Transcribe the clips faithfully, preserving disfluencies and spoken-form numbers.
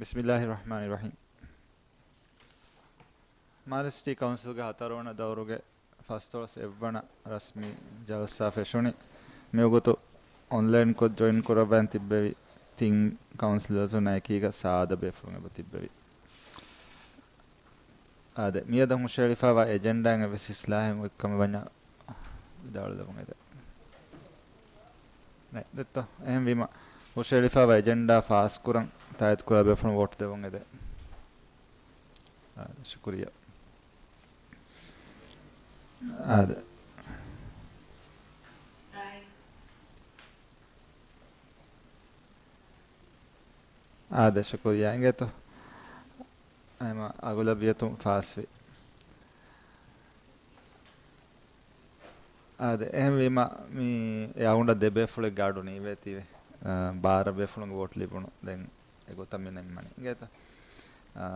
ބިސްމިއްލާހި ރަޙްމާނި ރަޙީމް. މާލެ ސިޓީ ކައުންސިލްގެ ހަތަރުވަނަ ދައުރުގެ ފަސްދޮޅަސް އެއްވަނަ ރަސްމީ ޖަލްސާ ފެށުނީ. މިވަގުތު އޮންލައިންކޮށް ޖޮއިން ކުރައްވާން ތިއްބެވި ތިން ކައުންސިލަރުންނާ އެކީގަ ސާދަ ބޭފުޅުން އެބަ ތިއްބެވި. އާދެ، މިއަދަށް ހުށައެޅިފައިވާ އެޖެންޑާއިން އެއްވެސް އިސްލާހެއް އޮތްކަމެއް ވަންޏާ ވިދާޅުލެވުން އެދެ. ނެތް ދެއްތޯ؟ އެހެންވީމަ، ހުށައެޅިފައިވާ އެޖެންޑާ ފާސްކުރަން ތާއީދުކުރާ ބޭފުޅުން ވޯޓް ދެވުން އެދެ. އާދެ، ޝުކުރިއްޔާ. އާދެ. އާދެ، ޝުކުރިއްޔާ އިނގޭތޯ. އެހެންވީމަ އަޣުލަބިއްޔަތުން ފާސްވި. އާދެ، އެހެންވީމަ މި އެ އަޅުގަނޑަށް ދެ ބޭފުޅެއްގެ އަޑު ނީވޭތީވެ. އާ، ބާރަ ބޭފުޅުންގެ ވޯޓް ލިބުނު. ދެން އެގޮތަށް މި ނިންމަނީ. އިނގޭތަ؟ އާ،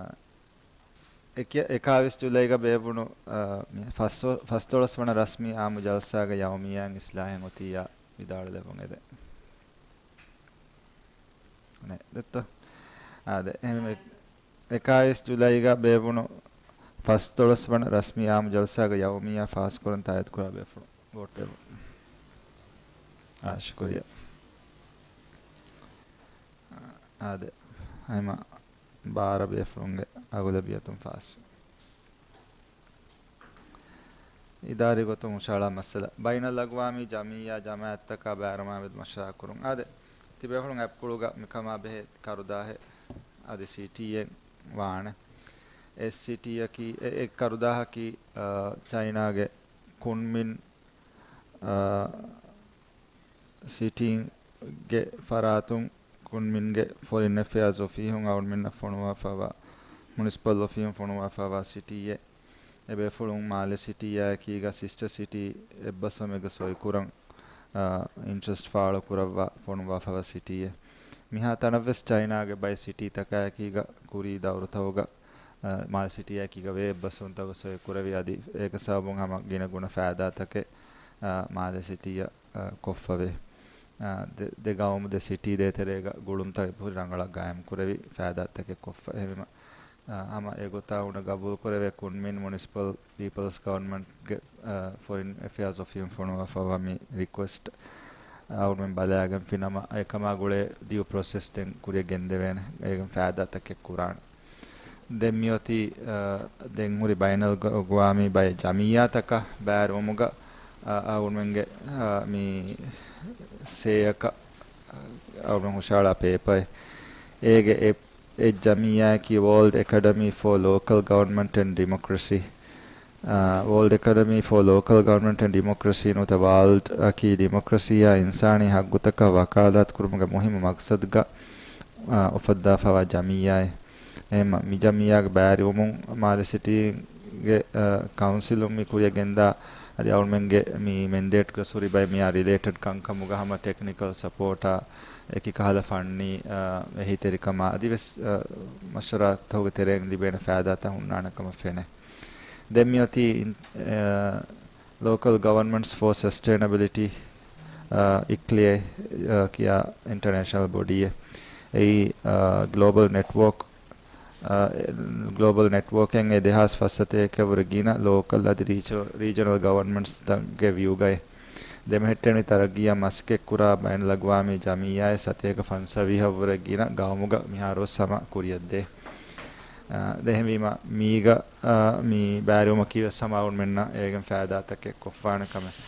އެކި-، އެކާވީސް ޖުލައިގަ ބޭއްވުނު، އާ، މި ފަސް-، ފަސްދޮޅަސް ވަނަ ރަސްމީ އާއްމު ޖަލްސާގެ ޔައުމިއްޔާއިން އިސްލާހެއް އޮތިއްޔާ ވިދާޅުލެވުން އެދެ. ނެތް ދެއްތޯ؟ އާދެ، އެހެންވީމަ އެ-، އެކާވީސް ޖުލައިގަ ބޭއްވުނު ފަސްދޮޅަސް ވަނަ ރަސްމީ އާއްމު ޖަލްސާގެ ޔައުމިއްޔާ ފާސްކުރަން ތާއީދުކުރާ ބޭފުޅުން ވޯޓް ދެވުން. އާ، ޝުކުރިއްޔާ. އާދެ، އެހެންވީމަ ބާރަ ބޭފުޅުންގެ އަޣުލަބިއްޔަތުން ފާސްވި. އިދާރީ ގޮތުން ހުށަހަޅާ މައްސަލަ. ބައިނަލްއަގްވާމީ ޖަމިއްޔާ ޖަމާއަތްތަކާ ބައި އަރާމާ މެދު މަޝްވަރާ ކުރުން. އާދެ، ތިބޭފުޅުން އެއްކުޅުގަ މިކަމާ ބެހޭ ކަރުދާހެއް އަދި ސިޓީއެއް ވާނެ. އެއް ސިޓީއަކީ، އެ، އެއް ކަރުދާހަކީ، އާ، ޗައިނާގެ ކުންމިން، އާ، ސިޓީގެ ފަރާތުން ކުންމިންގެ ފޮރިން އެފެއާޒް އޮފީހުން އަޅުމެންނަށް ފޮނުވާފައިވާ، މުނިސިޕަލް އޮފީހުން ފޮނުވާފައިވާ ސިޓީއެއް. އެބޭފުޅުން މާލެ ސިޓީއާއެކީގަ ސިސްޓަ ސިޓީ އެއްބަސްވުމެއްގަ ސޮއިކުރަން، އާ، އިންޓްރެސްޓް ފާޅުކުރައްވާ ފޮނުވާފައިވާ ސިޓީއެއް. މިހާ ތަނަށްވެސް ޗައިނާގެ ބައެއް ސިޓީތަކާއެކީގަ ކުރީ ދައުރުތަކުގަ، އާ، މާލެ ސިޓީއާއެކީގަ ވޭ އެއްބަސްވުންތަކުގަ ސޮއިކުރެވި އަދި އޭގެ ސަބަބުން ހަމަ ގިނަ ގުނަ ފައިދާތަކެއް، އާ، މާލެ ސިޓީއަށް އާ، ކޮށްފަވޭ. އާ، ދެ-، ދެ ގައުމު ދެ ސިޓީ ދޭތެރޭގަ ގުޅުންތައް އެބަހުރި ރަނގަޅަށް ގާއިމްކުރެވި ފައިދާތަކެއް ކޮށްފަ. އެހެންވީމަ، އާ، ހަމަ އެގޮތާ އުނަ ގަބޫލުކުރެވޭ ކުންމިން މުނިސިޕަލް ޕީޕަލްސް ގަވަރންމަންޓްގެ، އާ، ފޮރިން އެފެއާޒް އޮފީހުން ފޮނުވާފައިވާ މި ރިކުއެސްޓް އަޅުމެން ބަލާގެންފި ނަމަ، އެކަމާ ގުޅޭ ޑިއު ޕްރޮސެސް ދެން ކުރިއަށް ގެންދެވޭނެ. އޭގެން ފައިދާތަކެއް ކުރާނެ. ދެން މިއޮތީ، އާ، ދެން ހުރި ބައިނަލްއަގްވާމީ ބައެއް ޖަމިއްޔާތަކަށް ބައިވެރިވުމުގަ، އާ، އަޅުމެންގެ، އާ، މި ސޭއަކަށް، އާ، އަޅުމެން ހުށަހަޅާ ޕޭޕަރެއް. އޭގެ އެއް، އެއް ޖަމިއްޔާއަކީ ވޯލްޑް އެކަޑަމީ ފޯ ލޯކަލް ގަވަރންމަންޓް އެންޑް ޑިމޮކްރަސީ. އާ، ވޯލްޑް އެކަޑަމީ ފޯ ލޯކަލް ގަވަރންމަންޓް އެންޑް ޑިމޮކްރަސީ ނުވަތަ ވާލްޑް އަކީ ޑިމޮކްރަސީއާ އިންސާނީ ހައްގުތަކަށް ވަކާލާތުކުރުމުގެ މުހިއްމު މަގްސަދުގަ، އާ، އުފައްދާފައިވާ ޖަމިއްޔާއެއް. އެހެންމަ މި ޖަމިއްޔާގެ ބައިވެރިވުމުން މާލެ ސިޓީގެ، އާ، ކައުންސިލުން މި ކުރިއަށް ގެންދާ އަދި އަޅުމެންގެ މި މެންޑޭޓްގަ ހުރި ބައެއް މިއާ ރިލޭޓެޑް ކަންކަމުގަ ހަމަ ޓެކްނިކަލް ސަޕޯޓާ އެކި ކަހަލަ ފަންނީ، އާ، އެހީތެރިކަމާ އަދިވެސް، އާ، މަޝްވަރާތަކުގެ ތެރެއިން ލިބޭނެ ފައިދާތައް ހުންނާނެ ކަމަށް ފެނޭ. ދެން މިއޮތީ، އާ، ލޯކަލް ގަވަރންމަންޓްސް ފޯ ސަސްޓެއިނަބިލިޓީ، އާ، އިކްލިއޭ، އާ، ކިޔާ އިންޓަރނޭޝަނަލް ބޮޑީއެއް. އެއީ، އާ، ގްލޯބަލް ނެޓްވޯކް، އާ، ގްލޯބަލް ނެޓްވޯކެއް އެ ދެހާސް ފަސް ސަތޭކައަށްވުރެ ގިނަ ލޯކަލް އަދި ރީޖަ-، ރީޖަނަލް ގަވަރންމަންޓްސްތަކުގެ ވިއުގައި ދެމެހެއްޓެނިވި ތަރައްގީއާ މަސައްކަތްކުރާ ބައިނަލްއަގްވާމީ ޖަމިއްޔާއެއް ސަތޭކަ ފަންސަވީހަށްވުރެ ގިނަ ގައުމުގަ މިހާރުވެސް ހަމަ ކުރިއަށްދޭ. އާ، ދެން އެހެންވީމަ މީގަ، އާ، މި ބައިވެރިވުމަކީވެސް ހަމަ އަޅުމެންނަށް އޭގެން ފައިދާތަކެއް ކޮށްފާނެ ކަމެއް.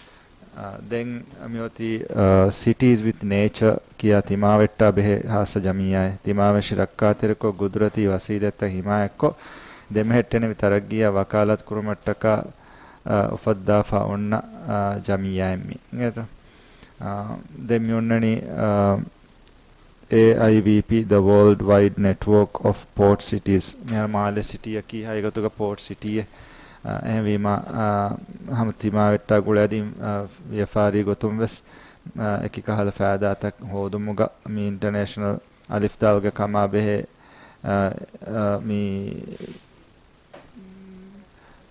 އާ، ދެން މިއޮތީ، އާ، ސިޓީޒް ވިތް ނޭޗަރ ކިޔާ ތިމާވެއްޓާ ބެހޭ ހާއްސަ ޖަމިއްޔާއެއް. ތިމާވެށި ރައްކާތެރިކޮށް، ގުދުރަތީ ވަސީލަތްތައް ހިމާޔަތްކޮށް، ދެމެހެއްޓެނިވި ތަރައްގީއާ ވަކާލާތުކުރުމަށްޓަކާ، އާ، އުފައްދާފަ އޮންނަ، އާ، ޖަމިއްޔާއެއް މީ. އިނގޭތޯ؟ އާ، ދެން މި އޮންނަނީ، އާ، އޭއައިވީޕީ، The World Wide Network of Port Cities. މިހާރު މާލެ ސިޓީއަކީ ހަގީގަތުގަ ޕޯޓް ސިޓީއެއް. އާ، އެހެންވީމަ، އާ، ހަމަ ތިމާވެއްޓާ ގުޅޭ އަދި، އާ، ވިޔަފާރީ ގޮތުން ވެސް، އާ، އެކި ކަހަލަ ފައިދާތައް ހޯދުމުގަ މި އިންޓަރނޭޝަނަލް އަލިފްދާލުގެ ކަމާ ބެހޭ، އާ، އާ، މި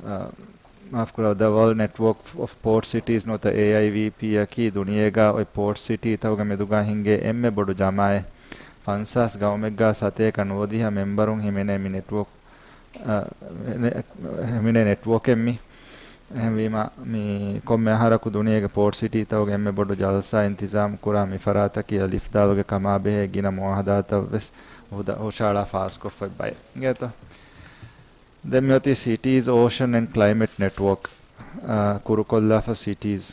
އާ، މާފުކުރާ، The World Network of Port Cities ނުވަތަ އޭއައިވީޕީއަކީ ދުނިޔޭގަ އޮތް ޕޯޓް ސިޓީތަކުގެ މެދުގަ ހިނގޭ އެންމެ ބޮޑު ޖަމާއެއް. ފަންސާސް ގައުމެއްގާ ސަތޭކަ ނުވަދިހަ މެމްބަރުން ހިމެނޭ މި ނެޓްވޯކް، އަ، ހިމެނޭ ނެޓްވޯކެއް މި. އެހެންވީމަ، މި ކޮންމެ އަހަރަކު ދުނިޔޭގެ ޕޯޓް ސިޓީތަކުގެ އެންމެ ބޮޑު ޖަލްސާ އިންތިޒާމް ކުރާ މި ފަރާތަކީ އަލިފްދާލުގެ ކަމާބެހޭ ގިނަ މުއާހަދާތައްވެސް ހުށަ-، ހުށަހަޅާ ފާސްކޮށްފައި ބައެއް. އިނގޭތޯ؟ ދެން މިއޮތީ ސިޓީޒް އޯޝަން އެންޑް ކްލައިމެޓް ނެޓްވޯކް، އާ، ކުރުކޮށްލާފަ ސިޓީޒް،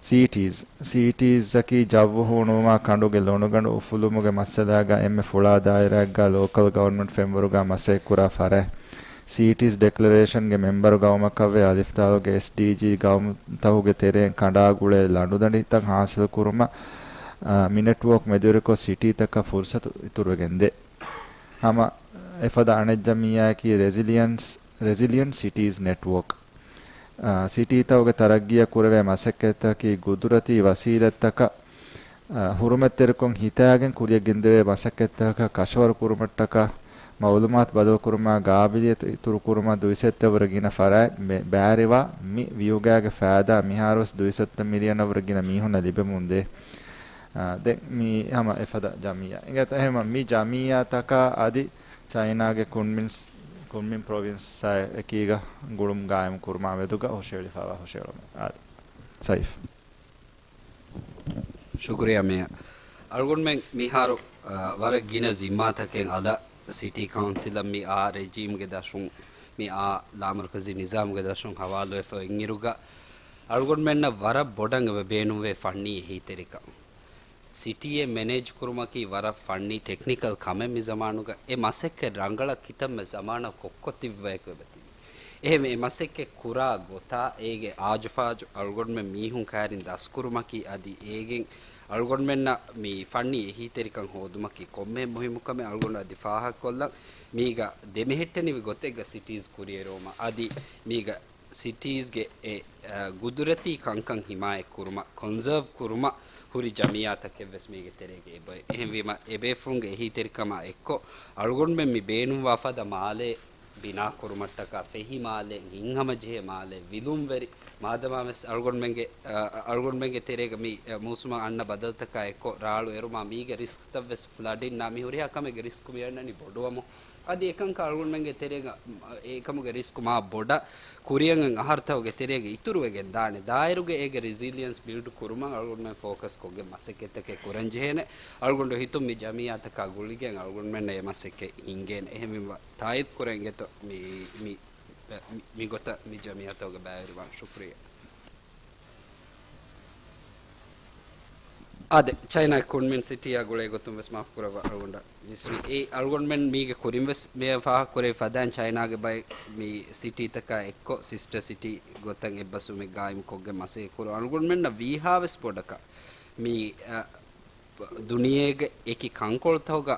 ސީޓީޒް، ސީޓީޒްއަކީ ޖައްވު ހޫނުވުމާ ކަނޑުގެ ލޮނުގަނޑު އުފުލުމުގެ މައްސަލާގަ އެންމެ ފުޅާ ދާއިރާއެއްގަ ލޯކަލް ގަވަރންމަންޓް ފެންވަރުގަ މަސައްކަތްކުރާ ފަރާތް. ސީޓީޒް ޑެކްލަރޭޝަންގެ މެމްބަރު ގައުމަކަށްވެ އަލިފްދާލުގެ އެސްޑީޖީ ގައުމުތަކުގެ ތެރެއިން ކަނޑާ ގުޅޭ ލަނޑުދަނޑިތައް ހާސިލްކުރުމަށް، އާ، މި ނެޓްވޯކް މެދުވެރިކޮށް ސިޓީތަކަށް ފުރުސަތު އިތުރުވެގެންދޭ. ހަމަ އެފަދަ އަނެއް ޖަމިއްޔާއަކީ ރެޒިލިއަންސް، ރެޒިލިއަންޓް ސިޓީޒް ނެޓްވޯކް. އާ، ސިޓީތަކުގެ ތަރައްގީއަށް ކުރެވޭ މަސައްކަތްތަކަކީ ގުދުރަތީ ވަސީލަތްތަކަށް، އާ، ހުރުމަތްތެރިކޮށް ހިތާގެން ކުރިޔަށްގެންދެވޭ މަސައްކަތްތަކަކަށް ކަށަވަރު ކުރުމަށްޓަކާ، މައުލޫމާތު ބަދަލުކުރުމާ، ގާބިލިއްޔަތު އިތުރުކުރުމާ ދުއިސައްތަ ވުރެ ގިނަ ފަރާތް ބެ-، ބައިވެރިވާ މި ވިއުގާގެ ފައިދާ މިހާރުވެސް ދުއިސައްތަ މިލިއަނަށް ވުރެ ގިނަ މީހުންނަށް ލިބެމުންދޭ. އާ، ދެން މީ ހަމަ އެފަދަ ޖަމިއްޔާ. އިނގޭތޯ؟ އެހެންވީމަ މި ޖަމިއްޔާތަކާ އަދި ޗައިނާގެ ކުންމިން، ކުންމިން ޕްރޮވިންސްއާ އެކީގަ ގުޅުން ގާއިމް ކުރުމާ މެދުގަ ހުށަހެޅިފައިވާ ހުށަހެޅުމެއް. އާދެ، ސައިފް. ޝުކުރިއްޔާ މޭޔަރ. އަޅުގަނޑުމެން މިހާރު، އާ، ވަރަށް ގިނަ ޒިންމާތަކެއް އަލަށް ސިޓީ ކައުންސިލަށް މި އާ ރެޖީމްގެ ދަށުން، މި އާ ލާމަރުކަޒީ ނިޒާމުގެ ދަށުން ހަވާލުވެފަ އިންއިރުގަ، އަޅުގަނޑުމެންނަށް ވަރަށް ބޮޑަށް އެބަ ބޭނުންވޭ ފަންނީ އެހީތެރިކަން. ސިޓީއެއް މެނޭޖް ކުރުމަކީ ވަރަށް ފަންނީ ޓެކްނިކަލް ކަމެއް މި ޒަމާނުގަ. އެ މަސައްކަތް ރަނގަޅަށް ކިތަންމެ ޒަމާނަށް ކޮށްކޮށް ތިއްބަޔަކު އެބަތިބި. އެހެންވެ، އެ މަސައްކަތް ކުރާ ގޮތާ، އޭގެ އާޖުފާޖު އަޅުގަނޑުމެން މީހުން ކައިރިން ދަސްކުރުމަކީ، އަދި އޭގެން އަޅުގަނޑުމެންނަށް މި ފަންނީ އެހީތެރިކަން ހޯދުމަކީ ކޮންމެހެން މުހިއްމު ކަމެއް އަޅުގަނޑު އަދި ފާހަގަކޮށްލަން. މީގަ ދެމެހެއްޓެނިވި ގޮތެއްގަ ސިޓީޒް ކުރިއެރުވުމަށް އަދި މީގަ ސިޓީޒްގެ އެ، އަ، ގުދުރަތީ ކަންކަން ހިމާޔަތްކުރުމަށް، ކޮންޒާވް ކުރުމަށް ހުރި ޖަމިއްޔާތަކެއްވެސް މީގެ ތެރޭގަ އެބައޮތް. އެހެންވީމަ، އެބޭފުޅުންގެ އެހީތެރިކަމާ އެއްކޮށް، އަޅުގަނޑުމެން މި ބޭނުންވާ ފަދަ މާލޭ ބިނާކުރުމަށްޓަކާ، ފެހި މާލޭ، ހިތްހަމަޖެހޭ މާލޭ، ވިލުންވެރި މާދަމާވެސް އަޅުގަނޑުމެންގެ، އަ، އަޅުގަނޑުމެންގެ ތެރޭގަ މި، އަ، މޫސުމަށް އަންނަ ބަދަލުތަކާ އެއްކޮށް، ރާޅު އެރުމާ މީގެ ރިސްކްތައްވެސް ފްލަޑިންނާ މި ހުރިހާ ކަމެއްގެ ރިސްކް މި އަންނަނީ ބޮޑުވަމުން. އަދި އެކަންކަން އަޅުގަނޑުމެންގެ ތެރޭގަ، އެކަމުގެ ރިސްކު މާ ބޮޑަށް ކުރިއަށް އަހަރުތަކުގެ ތެރޭގަ އިތުރުވެގެން ދާނެ. ދާއިރުގެ އޭގެ ރިޒިލިއަންސް ބިލްޑް ކުރުމަށް އަޅުގަނޑުމެން ފޯކަސް ކޮށްގެން މަސައްކަތްތަކެއް ކުރަން ޖެހޭނެ. އަޅުގަނޑު ހިތުން މި ޖަމިއްޔާތަކާ ގުޅިގެން އަޅުގަނޑުމެންނަށް އެ މަސައްކަތް ހިންގޭނެ. އެހެންވީމަ ތާއީދު ކުރަން އިނގޭތޯ މި، މި، މި، މިގޮތަށް މި ޖަމިއްޔާތަކުގެ ބައިވެރިވާން. ޝުކުރިއްޔާ. އާދެ، ޗައިނާ ކުންމިން ސިޓީއާ ގުޅޭ ގޮތުން ވެސް މާފު ކުރައްވާ އަޅުގަނޑަށް. މިސްރީ، އެ އަޅުގަނޑުމެން މީގެ ކުރިން ވެސް މި ފާހަގަ ކުރެވި ފަދައިން ޗައިނާގެ ބައެއް މި ސިޓީތަކާ އެއްކޮށް ސިސްޓަ ސިޓީ ގޮތަށް އެއްބަސްވުމެއް ގާއިމް ކޮށްގެން މަސައްކަތް ކުރުން. އަޅުގަނޑުމެންނަށް ވީހާ ވެސް ބޮޑަކަށް މި، އަ، ދުނިޔޭގެ އެކި ކަންކޮޅުތަކުގަ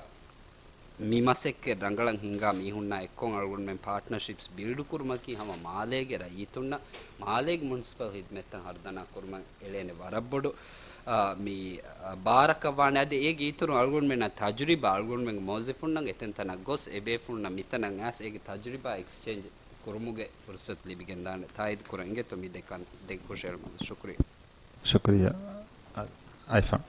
މި މަސައްކަތް ރަނގަޅަށް ހިންގާ މީހުންނާ އެއްކޮށް އަޅުގަނޑުމެން ޕާޓްނަރޝިޕްސް ބިލްޑް ކުރުމަކީ ހަމަ މާލޭގެ ރައްޔިތުންނަށް މާލޭގެ މުނިސިޕަލް ހިދުމަތްތައް ހަރުދަނާ ކުރުމަށް އެޅޭނެ ވަރަށް ބޮޑު، އާ، މި، އާ، ބާރަކަށް ވާނެ. އަދި އޭގެ އިތުރުން އަޅުގަނޑުމެންނަށް ތަޖުރިބާ އަޅުގަނޑުމެންގެ މުވައްޒަފުންނަށް އެތަންތަނަށް ގޮސް އެބޭފުޅުންނަށް މިތަނަށް އައިސް އޭގެ ތަޖުރިބާ އެކްސްޗޭންޖް ކުރުމުގެ ފުރުސަތު ލިބިގެންދާނެ. ތާއީދު ކުރަން އިނގޭތޯ މި ދެކަން ދެން ހުށައެޅުމަށް. ޝުކުރިއްޔާ. ޝުކުރިއްޔާ. އަ-، އައިފާން.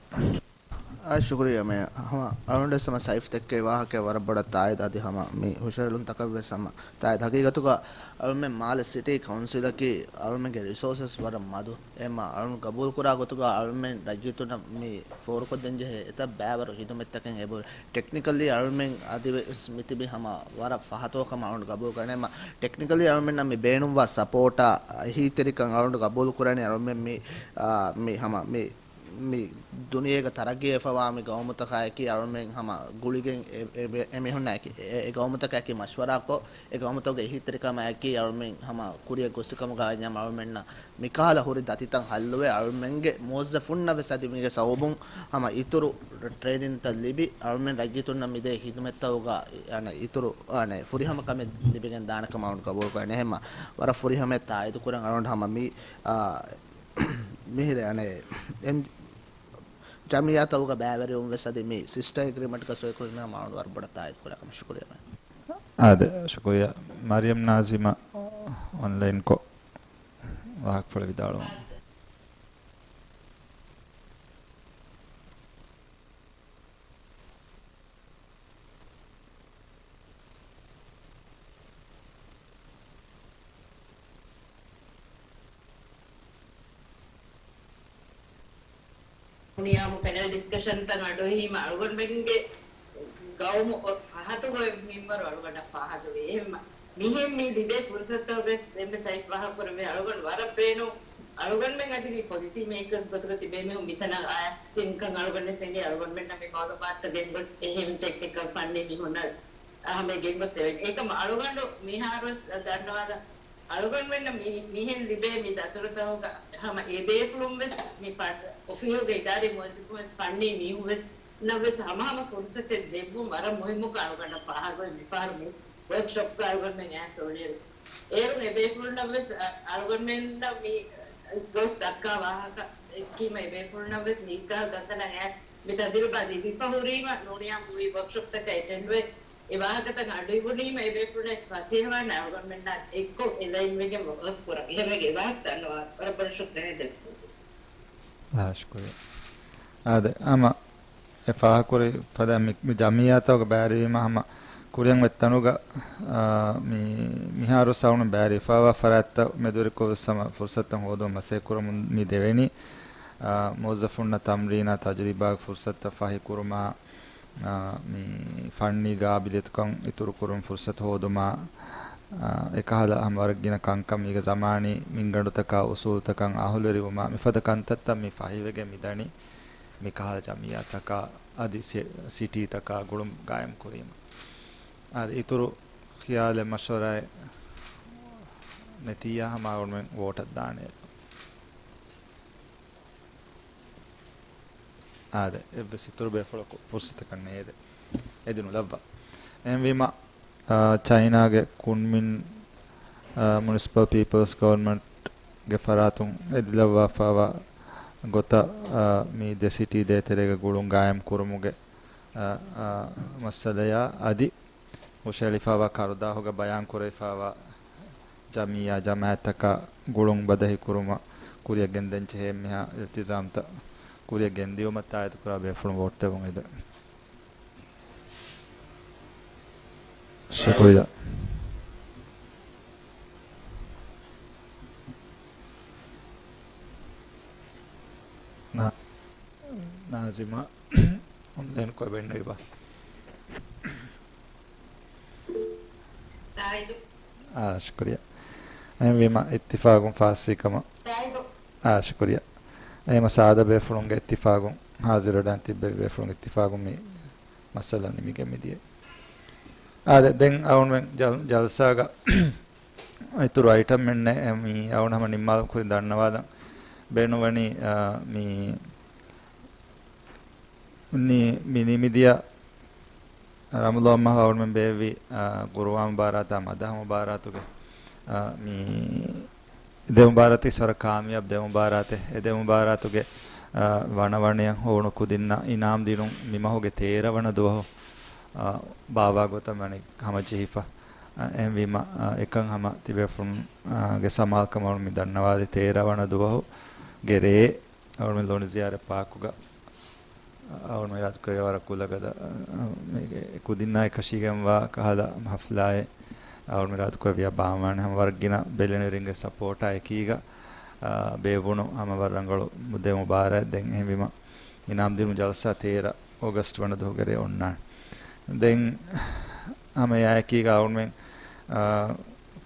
އާ، ޝުކުރިއްޔާ މޭޔަރ. ހަމަ އަޅުގަނޑުވެސް ހަމަ ސައިފް ދެއްކެވި ވާހަކައަށް ވަރަށް ބޮޑަށް ތާއީދު. އަދި ހަމަ މި ހުށަހެޅުންތަކަށްވެސް ހަމަ ތާއީދު. ހަގީގަތުގަ އަޅުމެން މާލެ ސިޓީ ކައުންސިލަކީ އަޅުމެންގެ ރިސޯސަސް ވަރަށް މަދު. އެހެންމަ އަޅުން ގަބޫލުކުރާ ގޮތުގަ އަޅުމެން ރައްޔިތުންނަށް މި ފޯރުކޮށްދޭންޖެހޭ އެތައް ބައިވަރު ހިދުމަތްތަކެއް އެބަހުރި. ޓެކްނިކަލީ އަޅުމެން އަދިވެސް މިތިބީ ހަމަ ވަރަށް ފަހަތޯ ކަމަށް އަޅުން ގަބޫލުކުރަނީ. އެހެންމަ ޓެކްނިކަލީ އަޅުމެންނަށް މި ބޭނުންވާ ސަޕޯޓާ އެހީތެރިކަން އަޅުން ގަބޫލުކުރަނީ. އަޅުމެން މި، އާ، މި ހަމަ މި މި ދުނިޔޭގަ ތަރައްގީވެފަވާ މި ގައުމުތަކާއެކީ އަޅުމެން ހަމަ ގުޅިގެން އެ، އެ، އެ މީހުންނާއެކީ، އެ، އެ ގައުމުތަކާއެކީ މަޝްވަރާކޮށް، އެ ގައުމުތަކުގެ އެހީތެރިކަމާއެކީ އަޅުމެން ހަމަ ކުރިއަށް ގޮއްސިކަމުގަ އަންޏާ އަޅުމެންނަށް މިކަހަލަ ހުރި ދަތިތައް ހައްލުވެ، އަޅުމެންގެ މުވައްޒަފުންނަށް ވެސް އަދި މީގެ ސަބަބުން ހަމަ އިތުރު ޓްރޭނިންތައް ލިބި، އަޅުމެން ރައްޔިތުންނަށް މިދޭ ހިދުމަތްތަކުގަ އަނެއް އިތުރު، އަނެއް ފުރިހަމަ ކަމެއް ލިބިގެން ދާނެ ކަމަށް އަޅުން ގަބޫލުކުރަނީ. އެހެންމަ ވަރަށް ފުރިހަމައަށް ތާއީދު ކުރަން އަޅުން ހަމަ މި، އާ، މިހިރެ އަނެއް އެން-، ޖަމިއްޔާތަކުގަ ބައިވެރިވުން ވެސް އަދި މި ސިސްޓަ އެގްރިމެންޓްގަ ސޮއިކުރުމަށް މާ ވަރަށް ބޮޑަށް ތާއީދު ކުރާ ކަމަށް ޝުކުރިއްޔާ. އާދެ، ޝުކުރިއްޔާ. މަރިޔަމް ނާޒިމާ އޮންލައިންކޮށް ވާހަކަފުޅެއް ވިދާޅުވަމު. ނިޔާމު ޕެނެލް ޑިސްކަޝަންތައް އަޑުއެހީމަ އަޅުގަނޑުމެންގެ ގައުމު ފަހަތުގައި މިންވަރު އަޅުގަނޑަށް ފާހަގަވޭ. އެހެންމަ މިހެން މި ލިބޭ ފުރުސަތުގައި ދެންވެސް އައި ފާހަގަކުރެވޭ އަޅުގަނޑު ވަރަށް ބޭނުން. އަޅުގަނޑުމެން އަދި މި ޕޮލިސީ މޭކަރސް ގޮތުގަ ތިބޭ މީހުން މިތަނަށް އައިސް ތިންކަން އަޅުގަނޑަށް އެނގޭ އަޅުގަނޑުމެންނަށް މި މައުލޫމާތުތައް ގެންގޮސް އެހެން ޓެކްނިކަލް ފަންނީ މީހުންނަށް ހަމަ ގެންގޮސް ދެވޭނެ. އެކަމަ އަޅުގަނޑު މިހާރުވެސް ދަންނަވާލަން އަޅުގަނޑުމެންނަށް މި، މިހެން ލިބޭ މި ދަތުރުތަކުގަ ހަމަ އެބޭފުޅުން ވެސް މި ޕާޓް އޮފީހުގެ އިދާރީ މުވައްޒަފުން ވެސް ފަންނީ މީހުން ވެސް ނަށް ވެސް ހަމަހަމަ ފުރުސަތެއް ދެއްވުން ވަރަށް މުހިއްމުކަން އަޅުގަނޑަށް ފާހަގަވެ މިފަހަރު މި ވޯކްޝޮޕްގަ އަޅުގަނޑުމެން އައިސް އުޅޭއިރު. އޭރުން އެބޭފުޅުންނަށް ވެސް އަ، އަޅުގަނޑުމެންނަށް މި ގޮސް ދައްކާ ވާހަކަ އެކީމަ އެބޭފުޅުންނަށް ވެސް މި އިއްޒާލް ތަންތަނަށް އައިސް މި ތަޖުރިބާ ލިބިފަ ހުރީމަ ނޫނިޔާ މި ވޯކްޝޮޕްތަކަށް އެޓެންޑްވެ އެ ވާހަކަތައް އަޑުއިވުނީމަ އެބޭފުޅުންނަށް ވެސް ފަސޭހަވާނެ އަޅުގަނޑުމެންނާ އެއްކޮށް އެލައިންވެގެން ވަރަށް ކުރަން. އެހެންވެގެން އެ ވާހަކަ ދަންނަވާ ވަރަށް ބޮޑަށް ޝުކުރިއްޔާ ދެއްވި ފުރުސަތު. އާ، ޝުކުރިއްޔާ. އާދެ، ހަމަ އެ ފާހަގަކުރި ފަދަ މި، މި ޖަމިއްޔާތަކުގަ ބައިވެރިވީމަ ހަމަ ކުރިއަށް އޮތް ތަނުގަ، އާ، މި، މިހާރު ސައުނު ބައިވެރިވެފައިވާ ފަރާތްތައް މެދުވެރިކޮށް ވެސް ހަމަ ފުރުސަތުތައް ހޯދުމަށް މަސައްކަތް ކުރަމުން މި ދެވެނީ. އާ، މުވައްޒަފުންނަށް ތަމްރީނާ ތަޖުރިބާގެ ފުރުސަތުތައް ފަހިކުރުމާ، އާ، މި ފަންނީ ގާބިލިއްޔަތުކަން އިތުރުކުރުން ފުރުސަތު ހޯދުމާ، އާ، އެކަހަލަ ހަމަ ވަރަށް ގިނަ ކަންކަން މީގަ ޒަމާނީ މިންގަނޑުތަކާ އުސޫލުތަކަށް އަހުލުވެރިވުމާ، މިފަދަ ކަންތައްތައް މި ފަހިވެގެން މިދަނީ މިކަހަލަ ޖަމިއްޔާތަކާ އަދި ސި، ސިޓީތަކާ ގުޅުން ގާއިމް ކުރީމަ. އާދެ، އިތުރު ޚިޔާލެއް މަޝްވަރާއެއް ނެތިއްޔާ ހަމަ އަޅުގަނޑުމެން ވޯޓަށް ދާނެ. އާދެ، އެއްވެސް އިތުރު ބޭފުޅަކު ފުރުސަތަކަށް ނޭދެ. އެދި ނުލައްވާ. އެހެންވީމަ، އާ، ޗައިނާގެ ކުންމިން، އާ، މުނިސިޕަލް ޕީޕަލްސް ގަވަރންމަންޓްގެ ފަރާތުން އެދިލައްވާފައިވާ ގޮތަށް، އާ، މި ދެ ސިޓީ ދޭތެރޭގަ ގުޅުން ގާއިމް ކުރުމުގެ، އާ، އާ، މައްސަލަޔާ އަދި ހުށައެޅިފައިވާ ކަރުދާހުގަ ބަޔާން ކުރެވިފައިވާ ޖަމިއްޔާ ޖަމާއަތްތަކާ ގުޅުން ބަދަހި ކުރުމަށް ކުރިއަށް ގެންދަން ޖެހޭ އެންމެހާ އިލްތިޒާމްތައް ކުރިއަށް ގެންދިއުމަށް ތާއީދު ކުރާ ބޭފުޅުން ވޯޓް ދެވުން އެދެން. ޝުކުރިއްޔާ. ނާ، ނާޒިމާ އޮންލައިން ކޮށް ބެންނެވިބާ؟ ތާއީދު. އާ، ޝުކުރިއްޔާ. އެހެންވީމަ އިއްތިފާގުން ފާސްވީ ކަމަށް. ތާއީދު. އާ، ޝުކުރިއްޔާ. އެހެންމަ ސާދަ ބޭފުޅުންގެ އިއްތިފާގުން، ހާޒިރުވެޑާން ތިއްބެވި ބޭފުޅުންގެ އިއްތިފާގުން މި މައްސަލަ ނިމިގެން މިދިޔަ. އާދެ، ދެން އަޅުގަނޑުމެން ޖަލް، ޖަލްސާގަ އިތުރު އައިޓަމް އެއްނެއް، މި އަޅުގަނޑު ހަމަ ނިންމާލުމުގެ ކުރިން ދަންނަވާލަން ބޭނުންވަނީ، އާ، މި ނި، މި ނިމިދިޔަ ރަމަޟާން މަހު އަޅުގަނޑުމެން ބޭއްވި، އާ، ޤުރުއާން މުބާރާތާ މަދަހަ މުބާރާތުގެ، އާ، މި ދެ މުބާރާތަކީ ވަރަށް ކާމިޔާބު ދެ މުބާރާތެއް. އެ ދެ މުބާރާތުގެ، އާ، ވަނަވަނަޔަށް ހޮވުނު ކުދިންނަށް އިނާމް ދިނުން މި މަހުގެ ތޭރަ ވަނަ ދުވަހު، އާ، ބާއްވާ ގޮތަށް ވަނީ ހަމަޖެހިފަ. އާ، އެހެންވީމަ، އާ، އެކަން ހަމަ ތިބޭފުޅުން، އާ، ގެ ސަމާލުކަމަށް މި ދަންނަވާލި ތޭރަ ވަނަ ދުވަހުގެ ރޭ އަޅުގަނޑު ލޮނިޒިޔާރަ ޕާކުގަ އަޅުގަނޑު އިރާދަކުރެއްވިޔާ ވަރަށް ކުލަގަދަ، އަ، މީގެ ކުދިންނާއި ކަށީގެންވާ ކަހަލަ ހަފްލާއެއް އަޅުގަނޑު އިރާދަކުރެއްވިޔާ ބާއްވާނެ. ހަމަ ވަރަށް ގިނަ ބެލެނިވެރިންގެ ސަޕޯޓާ އެކީގަ، އަ، ބޭއްވުނު ހަމަ ވަރަށް ރަނގަޅު ދެ މުބާރާތް. ދެން އެހެންވީމަ އިނާމް ދިނުން ޖަލްސާ ތޭރަ އޯގަސްޓް ވަނަ ދުވަހުގެ ރޭ އޮންނާނެ. ދެން ހަމަ އެއާއެކީގަ އަޅުގަނޑުމެން، އަ،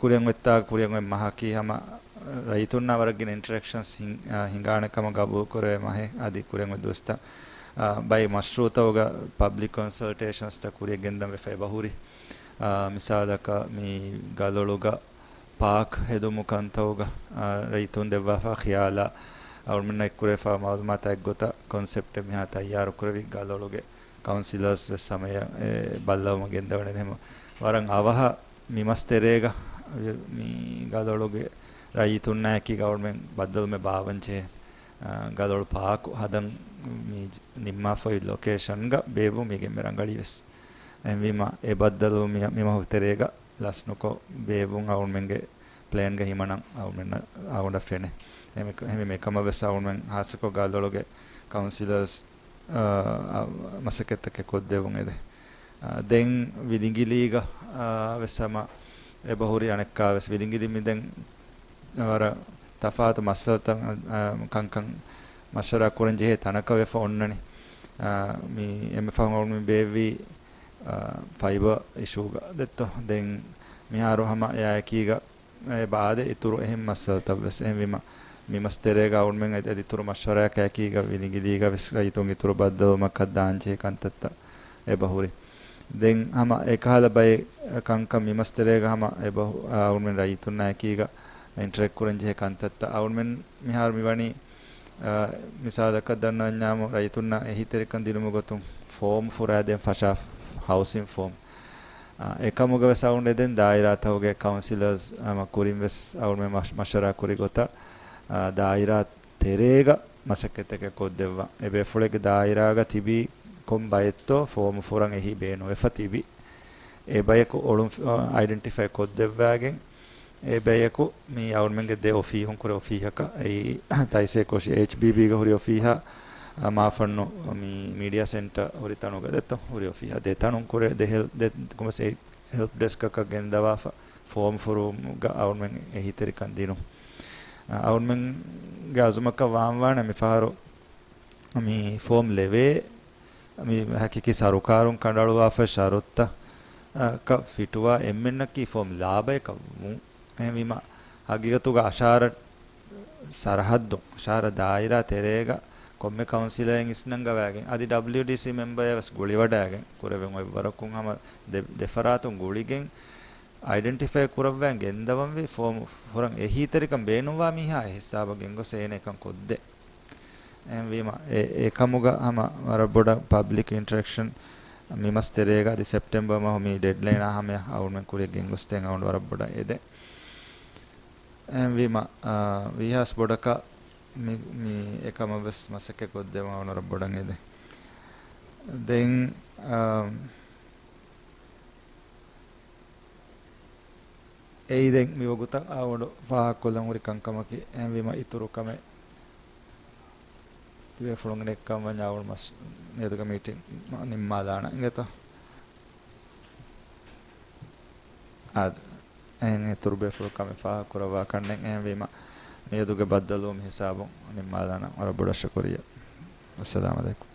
ކުރިއަށް އޮތްތާ ކުރިއަށް އޮތް މަހަކީ ހަމަ ރައްޔިތުންނާ ވަރަށް ގިނަ އިންޓަރެކްޝަންސް ހިން، އާ، ހިނގާނެ ކަމަށް ގަބޫލު ކުރެވޭ މަހެއް. އަދި ކުރިއަށް އޮތް ދުވަސްތައް، އާ، ބައެއް މަޝްރޫއުތަކުގަ ޕަބްލިކް ކޮންސަލްޓޭޝަންސްތައް ކުރިއަށް ގެންދަން ވެފަ އެބަ ހުރި. އާ، މިސާލަކަށް މި ގަލޮޅުގަ ޕާކް ހެދުމު ކަންތައުގަ، އާ، ރައްޔިތުން ދެއްވާފާ ޚިޔާލާ އަޅުގަނޑުމެންނަށް އެއްކުރެވިފާ މައުލޫމާތާ އެއްގޮތަށް ކޮންސެޕްޓެއް މިހާ ތައްޔާރު ކުރެވި ގަލޮޅުގެ ކައުންސިލަރސް ވެސް ހަމަޔަށް އެ ބައްލަވަމުން ގެންދަވަނީ. އެހެން ވަރަށް އަވަހަށް މި މަސް ތެރޭގަ މި ގަލޮޅުގެ ރައްޔިތުންނާއެކީ ގަވަރމެންޓް ބައްދަލުމެއް ބާވަންޖެހޭ، އަ، ގަލޮޅު ޕާކު ހަދަން މި ނިންމާފައި ލޮކޭޝަންގަ ބޭއްވުން މީގެން މި ރަނގަޅީ ވެސް. އެހެންވީމަ އެ ބައްދަލު މި، މި މަހު ތެރޭގަ ލަސްނުކޮށް ބޭއްވުން އަޅުމެންގެ ޕްލޭންގަ ހިމަނަން އަޅުމެންނަށް އަޅުގަނޑަށް ފެނޭ. އެހެން މި، އެހެން މި އެކަމަށް ވެސް އަޅުމެން ހާއްސަކޮށް ގަލޮޅުގެ ކައުންސިލަރސް އާ، މަސައްކަތްތަކެއް ކޮށްދެވުން އެދެ. އާ، ދެން ވިލިނގިލީގަ، އާ، ވެސް ހަމަ އެބަހުރި އަނެއްކާ ވެސް ވިލިނގިލި މި ދެން ވަރަށް ތަފާތު މައްސަލަތައް، އާ، ކަންކަން މަޝްވަރާ ކުރަން ޖެހޭ ތަނަކަށް ވެފަ އޮންނަނީ. އާ، މި އެންމެ ފަހުން އަޅުގަނޑު މި ބޭއްވީ، އާ، ފައިބަ އިޝޫގަ ދެއްތޯ. ދެން މިހާރު ހަމަ އެއާއެކީގަ އެބަ އާދޭ އިތުރު އެހެން މައްސަލަތައް ވެސް. އެހެންވީމަ، މި މަސް ތެރޭގަ އަޅުގަނޑުމެން އަދި، އަދި އިތުރު މަޝްވަރާއަކާއެކީގަ ވިލިގިލީގަ ވެސް ރައްޔިތުން އިތުރު ބައްދަލުވުމަކަށް ދާންޖެހޭ ކަންތައްތައް އެބަ ހުރި. ދެން ހަމަ އެކަހަލަ ބައެއް ކަންކަން މި މަސް ތެރޭގަ ހަމަ އެބަ ހު-، އަޅުގަނޑުމެން ރައްޔިތުންނާއެކީގަ އިންޓަރެކްޓް ކުރަން ޖެހޭ ކަންތައްތައް. އަޅުގަނޑުމެން މިހާރު މިވަނީ، އާ، މިސާލަކަށް ދަންނަވަންޏާމު ރައްޔިތުންނަށް އެހީތެރިކަން ދިނުމުގެ ގޮތުން ފޯމް ފުރާދޭން ފަށާ ހައުސިން ފޯމް. އާ، އެކަމުގަ ވެސް އަޅުގަނޑު އެދެން ދާއިރާތަކުގެ ކައުންސިލަރސް ހަމަ ކުރިން ވެސް އަޅުގަނޑުމެން މަޝް-، މަޝްވަރާ ކުރި ގޮތަށް، އާ، ދާއިރާ ތެރޭގަ މަސައްކަތްތަކެއް ކޮށްދެއްވާ. އެ ބޭފުޅެއްގެ ދާއިރާގަ ތިބީ ކޮން ބައެއްތޯ ފޯމު ފުރަން އެހީ ބޭނުންވެފަ ތިބި. އެ ބަޔަކު އޮޅުން، އައިޑެންޓިފައި ކޮށްދެއްވާގެން، އެ ބަޔަކު މި އަޅުމެންގެ ދެ އޮފީހުން ކުރެ އޮފީހަކަށް އެއީ ތައިސޭކޯށި އެޗްބީބީގެ ހުރި އޮފީހާ، އަ، މާފަންނު މި މީޑިއާ ސެންޓަރ ހުރި ތަނުގަ ދެތޯ ހުރި އޮފީހާ ދެ ތަނުން ކުރެ ދެ ހެލް-، ދެ ކުމަސް އެ ހެލްޕް ޑެސްކަކަށް ގެންދަވާފަ ފޯމް ފުރުމުގަ އަޅުމެން އެހީތެރިކަން ދިނުން. އަ، އަޅުމެންގެ އަޒުމަކަށް ވާންވާނެ މިފަހަރު މި ފޯމް ލެވޭ، މި ހަޤީޤީ ސަރުކާރުން ކަނޑައަޅުވާފައި ޝަރުތަކަށް ފިޓުވާ އެންމެންނަކީ ފޯމް ލާބަޔަކަށް ވުން. އެހެންވީމަ، ހަގީގަތުގަ އަށާރަ ސަރަހައްދު، އަށާރަ ދާއިރާ ތެރޭގަ ކޮންމެ ކައުންސިލަރެއް އިސްނަންގަވާގެން، އަދި ޑަބްލިޔުޑީސީ މެމްބަރެއް ވެސް ގުޅިވަޑައިގެން، ކުރެވެން އޮތް ވަރަކުން ހަމަ ދެ، ދެފަރާތުން ގުޅިގެން، އައިޑެންޓިފައި ކުރައްވާ ގެންދަވަންވީ ފޯމު ފުރަން އެހީތެރިކަން ބޭނުންވާ މީހާ އެ ހިސާބަށް ގެންގޮސް އޭނަ އެކަން ކޮށްދޭ. އެހެންވީމަ، އެ، އެކަމުގަ ހަމަ ވަރަށް ބޮޑަށް ޕަބްލިކް އިންޓަރެކްޝަން މި މަސް ތެރޭގަ އަދި ސެޕްޓެމްބަރ މަހު މި ޑެޑްލައިނާ ހަމަޔަށް އަޅުމެން ކުރިއަށް ގެންގޮސްދޭން އަޅުގަނޑު ވަރަށް ބޮޑަށް އެދޭ. އެހެންވީމަ، އާ، ވީހާވެސް ބޮޑަކަށް މި، މި އެކަމަށް ވެސް މަސައްކަތް ކޮށްދެވުން އަޅުގަނޑު ވަރަށް ބޮޑަށް އެދޭ. ދެން، އާ، އެއީ ދެން މިވަގުތަށް އަޅުގަނޑު ފާހަގަކޮށްލަން ހުރި ކަންކަމަކީ. އެހެންވީމަ އިތުރު ކަމެއް ތިބޭފުޅުން ނެއްކަން ވަންޏާ އަޅުގަނޑު މަސް މިއަދުގެ މީޓިންގް ނިންމާލާނަން އިނގޭތޯ. އާދެ، އެހެން އިތުރު ބޭފުޅު ކަމެއް ފާހަގަކުރައްވާކަށް ނެތް. އެހެންވީމަ މިއަދުގެ ބައްދަލުވުން ހިސާބުން ނިންމާލާނަން. ވަރަށް ބޮޑަށް ޝުކުރިއްޔާ. އައްސަލާމު ޢަލައިކުމް.